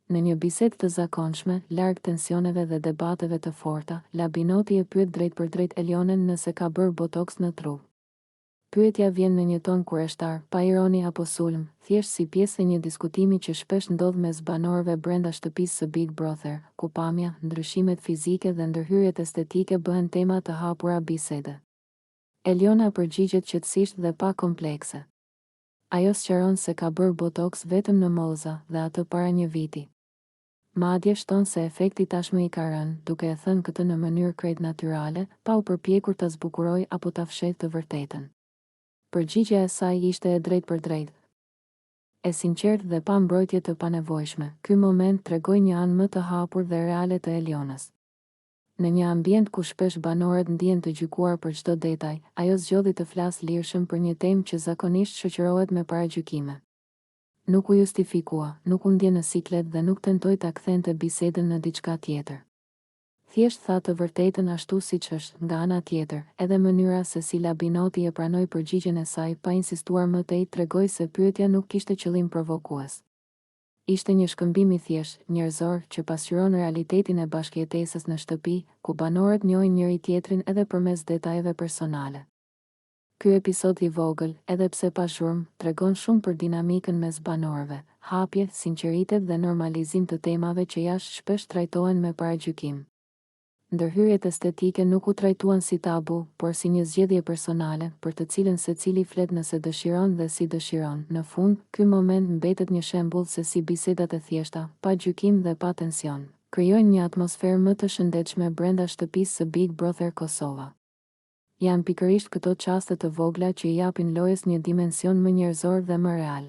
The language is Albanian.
Në një bisedë të zakonshme, larg tensioneve dhe debateve të forta, Labinoti e pyet drejtpërdrejt Elionën nëse ka bërë botoks në trup. Pyetja vjen në një ton kureshtar, pa ironi apo sulm, thjesht si pjesë e një diskutimi që shpesh ndodh mes banorëve brenda shtëpisë së Big Brother, ku pamja, ndryshimet fizike dhe ndërhyrjet estetike bëhen tema të hapura bisede. Eliona përgjigjet qetësisht dhe pa komplekse. Ajo sqaron se ka bërë botoks vetëm në mollëza dhe atë para një viti. Madje shton se efekti tashmë i ka rënë, duke e thënë këtë në mënyrë krejt natyrale, pa u përpjekur ta zbukurojë apo ta fshehë të vërtetën. Përgjigja e saj ishte e drejtpërdrejtë, e sinqertë dhe pa mbrojtje të panevojshme. Ky moment tregoi një anë më të hapur dhe reale të Elionës. Në një ambient ku shpesh banorët ndihen të gjykuar për çdo detaj, ajo zgjodhi të flasë lirshëm për një temë që zakonisht shoqërohet me paragjykime. Nuk u justifikua, nuk u ndje në siklet dhe nuk tentoi ta kthente bisedën në diçka tjetër. Thjesht tha të vërtetën ashtu siç është, nga ana tjetër, edhe mënyra se si Labinoti e pranoi përgjigjen e saj pa insistuar më tej tregoi se pyetja nuk kishte qëllim provokues. Ishte një shkëmbim i thjeshtë, njerëzor, që pasqyron realitetin e bashkëjetesës në shtëpi, ku banorët njohin njëri-tjetrin edhe përmes detajeve personale. Ky episod i vogël, edhe pse pa zhurmë, tregon shumë për dinamikën mes banorëve, hapje, sinqeritet dhe normalizim të temave që jashtë shpesh trajtohen me paragjykim. Ndërhyrjet estetike nuk u trajtuan si tabu, por si një zgjedhje personale, për të cilën secili flet nëse dëshiron dhe si dëshiron. Në fund, ky moment mbetet një shembull se si bisedat e thjeshta, pa gjykim dhe pa tension, krijojnë një atmosferë më të shëndetshme brenda shtëpisë së Big Brother Kosova. Janë pikërisht këto çaste të vogla që i japin lojës një dimension më njerëzor dhe më real.